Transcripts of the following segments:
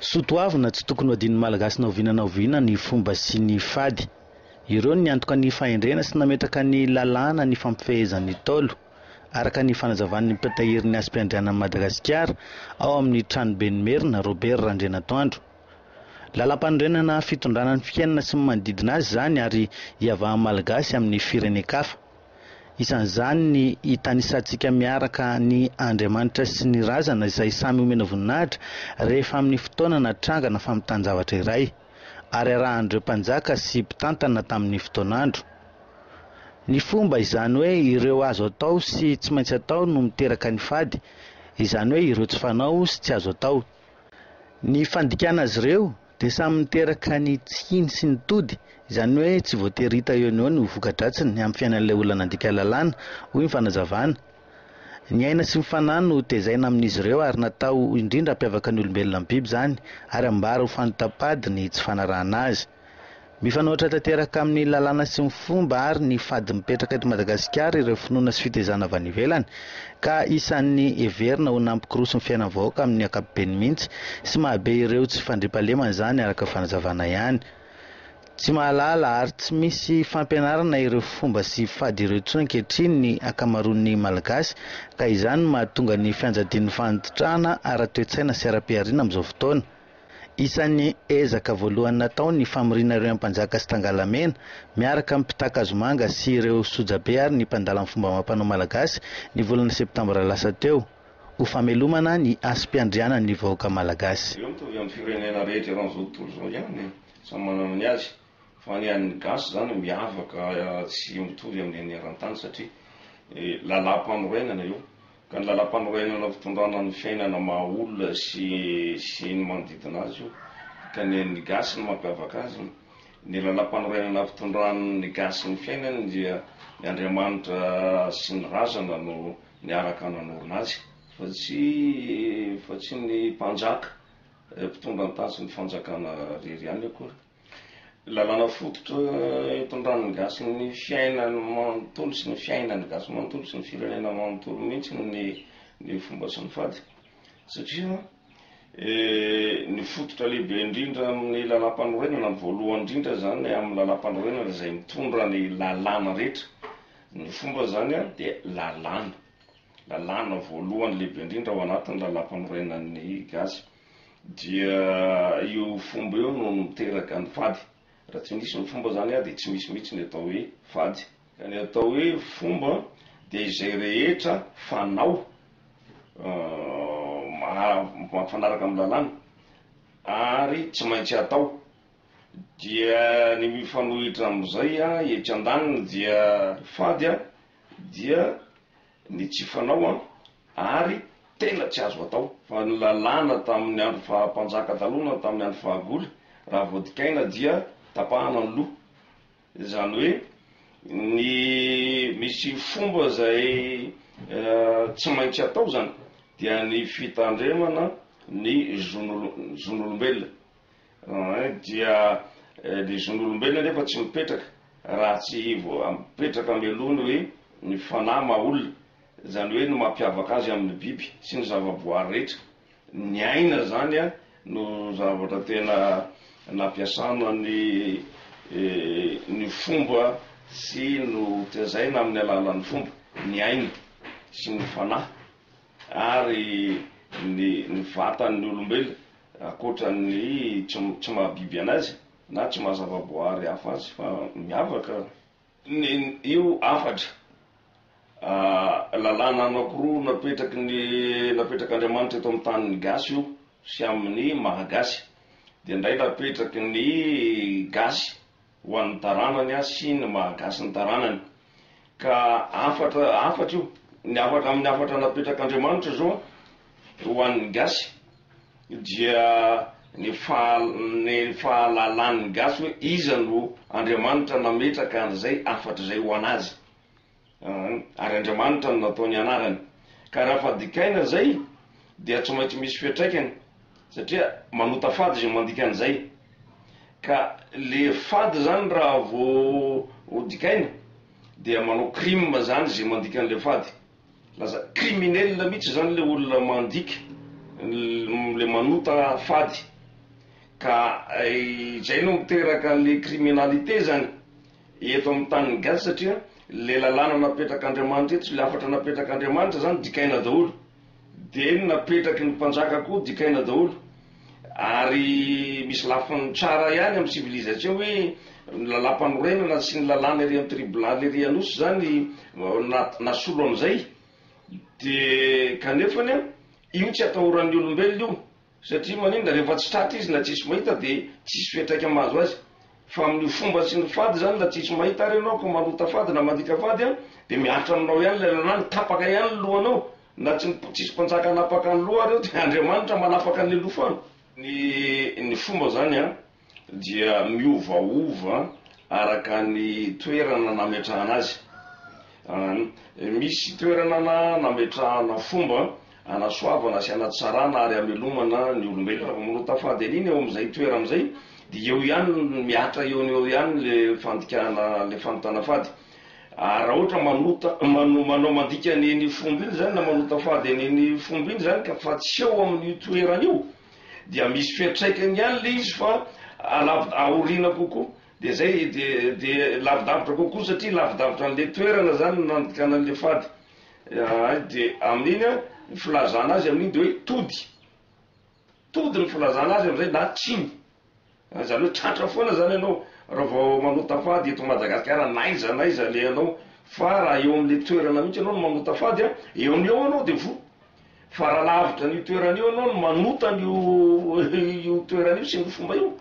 Soatoavina tsy tokony ho adinon'ny Malagasy na oviana na oviana ny fomba sy ny fady. Ireo no niantoka ny fahendrena sy nametraka ny lalàna nifampifehezan'ny Ntaolo, araka ny fanazavan'ny mpitahiry ny hasim-piandrianan'i Madagasikara ao amin'ny Tranoben'ny Merina, Robert Randrianatoandro. Lalampanorenana fitondrana ny fiainana sy ny manodidina azy izany ary iavahan'ny Malagasy amin'ny firenen-kafa. Isan'izany ny hitanisantsika miaraka ny Andriamanitra sy ny Razana izay samy omena voninahitra rehefa amin'ny fotoana na tranga na famintan-javatra iray, ary arahan'ireo mpanjaka sy mpitantana tamin'ny fotoan'andro. Ny fomba, izany hoe ireo azo atao sy tsy maintsy atao no miteraka ny fady, izany hoe ireo tsy fanao sy tsy azo atao. Ny fandikana azy ireo dia samy miteraka ny tsiny sy ny tody, izany hoe tsy voatery hita eo no eo ny ho voka-dratsiny amin'ny fiainan'ilay olona nandika lalàna, hoy ny fanazavana. Ny aina sy ny fanahy no tezaina amin'izy ireo ary natao indrindra hampiavaka ny olombelona amin'ny biby izany ary ambara ho fanontam-pady ny tsy fanarahana azy. Mifanohitra tanteraka amin'ny lalàna sy ny fomba ary ny fady mipetraka eto Madagasikara ireo finoana sy fitaizana avy any ivelany ka isan'ny heverina ho nampikoroso ny fiainan'ny vahoaka amin'ny ankapobeny mihitsy sy mahabe ireo tsy fandriampahalemana izany araka ny fanazavana ihany. Tsy mahalala ary tsy misy fampianarana ireo fomba sy fady ireo intsony ankehitriny ny ankamaroan'ny Malagasy ka izany no mahatonga ny fianjadian'ny fahantrana ara-toe-tsaina sy ara-pihariana amin'izao fotoana. Isan'ny ezaka voalohany natao ny famoriana ireo Ampanjaka sy Tangalamena, miaraka amin'ny mpitaka-hazomanga sy ireo sojabe ary ny mpandala ny fomba amam-panao malagasy, ny volana septambra lasa teo, ho famelomana ny hasim-piandrianan'ny vahoaka malagasy. Ireo mitovy amin'ny firenena rehetra eran'izao tontolo izao ihany e, samy manana ny azy, fa ny an'ny gasy izany miavaka tsy mitovy amin'ny an'ny eran-tany satria lalàm-panorenana io. Ka ny lalampanorenana fitondrana ny fiainana maha olona sy sy ny manodidina azy io, ka ny an'ny gasy ny mampiavaka azy, ny lalampanorenana fitondran'ny gasy ny fiainany dia ny Andriamanitra sy ny razana no niaraka nanorina azy fa tsy fa tsy ny mpanjaka mpitondra ny tany sy ny fanjakana irery ihany akory. Lalàna fototra itondran'ny gasy ny fiainany manontolo sy ny fiainan'ny gasy manontolo sy ny firenena manontolo mihitsy ny ny fomba sy ny fady satria ny fototra lehibe indrindra amin'ny lalàmpanorenana, ny voalohany indrindra zany amin'ny lalàmpanorenana izay mitondra ny lalàna rehetra, ny fomba zany dia lalàna, lalàna voalohany lehibe indrindra ao anatin'ny lalàmpanorenan'ny gasy. Dia io fomba io no miteraka ny fady. Raha tsy misy ny fomba zany dia tsy misy mihitsy ny atao hoe fady. Ka ny atao hoe fomba dia izay rehetra fanao mampifanaraka amin'ny lalàna ary tsy maintsy atao. Dia ny mifanohitra amin'izay etsy andaniny dia fady dia ny tsy fanao ary tena tsy azo atao. Fa ny lalàna tamin'ny andro faha mpanjaka taloha na tamin'ny andro fahagola, raha vao dikaina dia tapahana ny loha. Izany hoe ny misy fomba izay tsy maintsy atao izany dia ny fitandremana ny zon'olombelona. Dia ny zon'olombelona nefa tsy mipetraka raha tsy mipetraka mialoha ny hoe ny fanahy maha olona, izany hoe ny mampiavaka azy amin'ny biby sy ny zava-boary rehetra. Ny aina izany no zavatra tena nampiasana ny ny fomba sy notezaina amin'ny alalan'ny fomba, ny aina sy ny fanahy ary ny ny vatan'ny olombelona ankoatra ny tsy tsy maha biby anazy na tsy maha zava-boary hafa azy fa miavaka. Ny io hafatra, lalàna anankiroa napetraky ny napetrak'Andriamanitra eto amin'ny tanin'ny gasy io sy amin'ny maha gasy dia indray napetraky ny gasy ho an'ny taranany sy ny maha gasy ny taranany ka hafatra hafatra io ny hafatra amin'ny hafatra napetrak'Andriamanitra zao ho an'ny gasy dia ny faha ny fahalalan'ny gasy hoe iza no Andriamanitra nametraka an'izay hafatra izay ho an'azy ary Andriamanitra no nataony anarany ka raha fadikaina izay dia tsy maintsy misy fiantraikany satria manota fady izay mandika an'izay ka le fady zany raha vao hodikaina dia manao crime zany izay mandika an'le fady. Lasa criminel mihitsy zany le olona mandika, le manota fady. Ka izay no miteraka an'le criminalité zany eto amin'ny tanin'ny gasy satria le lalàna napetrak'Andriamanitra eto sy le hafatra napetrak'Andriamanitra zany dikaina daholo. De ny napetraky ny mpanjaka koa dikaina daholo. Ary misy lafiny tsara ihany amin'ny civilisation hoe ny lalàmpanorenana sy ny lalàna ery amin'ny tribunal ery Anosy zany nasolo an'izay. De kanefany an, io tsy atahoran'ny olombelona io. Satria maninona? Rehefa tsy tratra izy na tsisy mahita dia tsisy fiantraika mahazo azy. Fa amin'io fomba sy ny fady izany na tsisy mahita ary ianao ka manota fady na mandika fady an, dia mihatra aminao ihany ilay lalàna, tapaka ihany ny lohanao. Na tsy tsisy mpanjaka hanapaka ny loha ary eo dia Andriamanitra manapaka an'ilay loha foana. Ny ny fomba izany an, dia miovaova araka ny toerana nametrahana azy. Misy toerana nametrahana fomba hanasoavana sy hanatsarana ary hamelomana ny olombelona. Raha vao manota fady an'iny eo amin'izay toerana izay dia eo ihany mihatra eo no eo ihany le fandikana le fanotana fady. Ary raha ohatra manota manao mandika an'iny fomba iny izany na manota fady an'iny fomba iny izany ka fa tsy eo amin'io toerana io dia misy fiantraikany ihany le izy fa aoriana kokoa. Dia zay dia dia lavidavitra kokoa satria lavidavitra an'le toerana zany no nandikana an'le fady. Ay dia amin'iny an, ny filazana azy amin'iny dia hoe tody. Tody ny filazana azy amin'izay na tsiny. Izany hoe tratra foana zany ianao raha vao manota fady eto Madagasikara n'aiza n'aiza alehanao. Fa raha eo amin'le toerana mihitsy ianao no manota fady an, eo no eo ianao dia voa. Fa raha lavitra an'io toerana io ianao no manota an'io io toerana io sy ny fomba io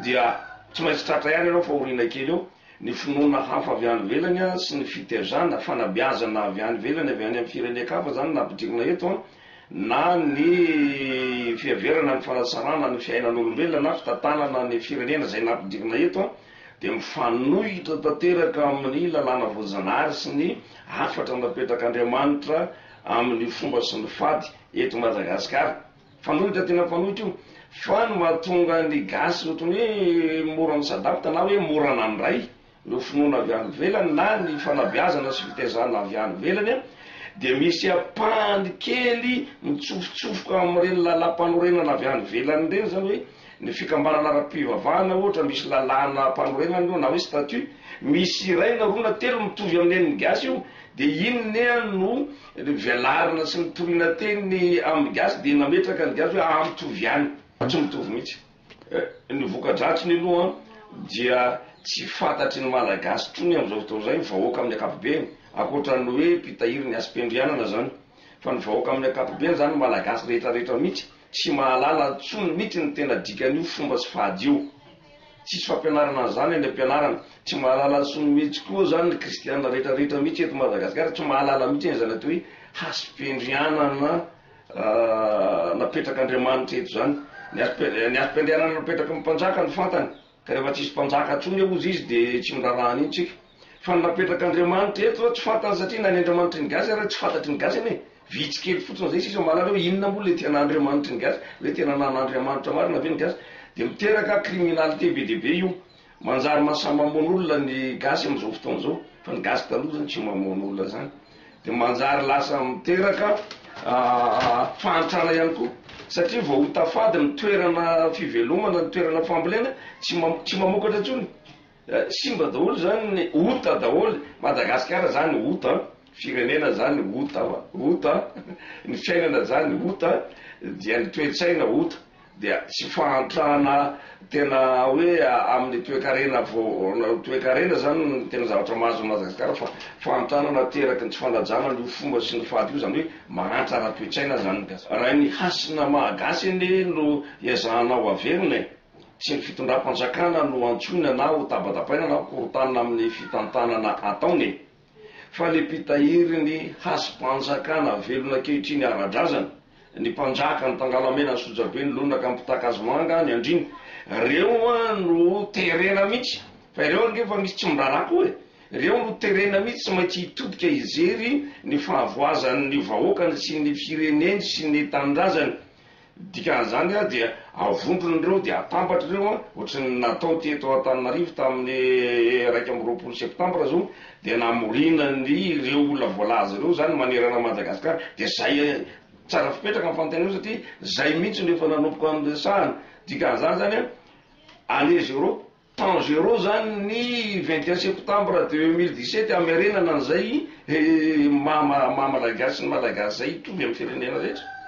dia tsy maintsy tratra ihany ianao fa aoriana kely eo. Ny finoana hafa avy any ivelany sy ny fitezana, fanabeazana avy any ivelany, avy any amin'ny firenen-kafa izany nampidirina eto na ny fiheverana ny fanatsarana ny fiainan'olombelona na fitantanana ny firenena izay nampidirina eto dia mifanohitra tanteraka amin'ny lalàna voajanahary sy ny hafatra napetrak'Andriamanitra amin'ny fomba sy ny fady eto Madagasikara. Fanohitra tena fanohitra io. Fa ny mahatonga ny gasy ohatran'ny hoe mora mi-s'adapte na hoe mora nandray ireo finoana avy any ivelany na ny fanabeazana sy fitaizana avy any ivelany dia misy ampahany kely mitsofotsofoka amin'ireny lalam-panorenana avy any ivelany ireny, izany hoe ny fikambanana ara-pivavahana ohatra misy lalàna-panorenana io na hoe statut, misy iray na roa na telo mitovy amin'ny an'ny gasy io Dia iny nea no velarina sy nitoriana teny amin'ny gasy dia nametraka ny gasy hoe aa mitovy ihany fa tsy mitovy mihitsy. Ny voka-dratsiny aloha dia tsy fantatry ny Malagasy intsony amin'izao fotoana izao ny vahoaka amin'ny ankapobeny, ankoatra ny hoe mpitahiry ny hasim-piandrianana izany, fa ny vahoaka amin'ny ankapobeny izany ny Malagasy rehetra rehetra mihitsy tsy mahalala intsony mihitsy ny tena dikan'io fomba sy fady io. Tsisy fampianarana an'izany any am-pianarana. Tsy mahalala intsony mihitsy koa izany ny kristiana rehetra rehetra mihitsy eto Madagasikara, tsy mahalala mihitsy an'izany atao hoe hasim-piandrianana napetrak'Andriamanitra eto izany. Ny hasim-piandrianana napetraky ny mpanjaka no fantany, ka rehefa tsisy mpanjaka intsony eo hozy izy dia tsy miraharaha an'iny tsika. Fa ny napetrak'Andriamanitra eto tsy fantany satria na ny Andriamanitry ny gasy ara tsy fantatry ny gasy anie e! Vitsy kely fotsiny zay sisa mahalala hoe inona moa le tena Andriamanitry ny gasy, hoe tena nan'Andriamanitra marina ve ny gasy? Dia miteraka criminalité be dia be io. Manjary mahasahy mamono olona ny gasy amin'izao fotoana izao, fa ny gasy taloha zany tsy mamono olona zany. Dia manjary lasa miteraka fahantrana ihany koa satria vao ho tafady ny toerana fivelomana, ny toerana fambolena tsy tsy mamokatra intsony. Simba daholo zany ny ota daholo, Madagascar zany ota, firenena zany ota, ota, ny fiainana zany ota, dia ny toe-tsaina ota, dia tsy fahantrana tena hoe amin'ny toe-karena vao, toe-karena zany no tena zavatra mahazo an'i Madagasikara fa fahantrana nateraky ny tsy fanajana an'io fomba sy ny fady io, zany hoe mahantra ara-toe-tsaina zany ny gasy. Raha ny hasina maha gasy anie no ezahanao averina e! Tsy ny fitondram-panjakana no antsoina na ho tabatabaina na ho korontanina amin'ny fitantanana ataony e! Fa le mpitahiry ny hasim-panjakana velona ankehitriny ara-drazana, ny mpanjaka, ny tangalamena, ny sojabe, ny lonaka, ny mpitaka-hazomanga, ny andriana, reo no terena mihitsy, fa ireo ange efa misy tsy miraharaha koa e! Reo no terena mihitsy tsy maintsy hitodika hijery ny fahavoazan'ny vahoakany sy ny fireneny sy ny tanindrazany. Dikan'izany dia avondrona ireo dia atambatra ireo ohatry ny natao teto Antananarivo tamin'ny 21 septambra izao dia namoriana ny ireo olona voalaza ireo izany manerana an'i Madagasikara dia zay tsara fipetraka ny fanontaniana satria zay mihitsy no efa nanomboka niresahana. Dikan'izany izany. Année zéro, temps zéro zany ny 21 septembre 2017 amerenana an'izay maha malagasy ny Malagasy zay hitovy amy firenena rehetra.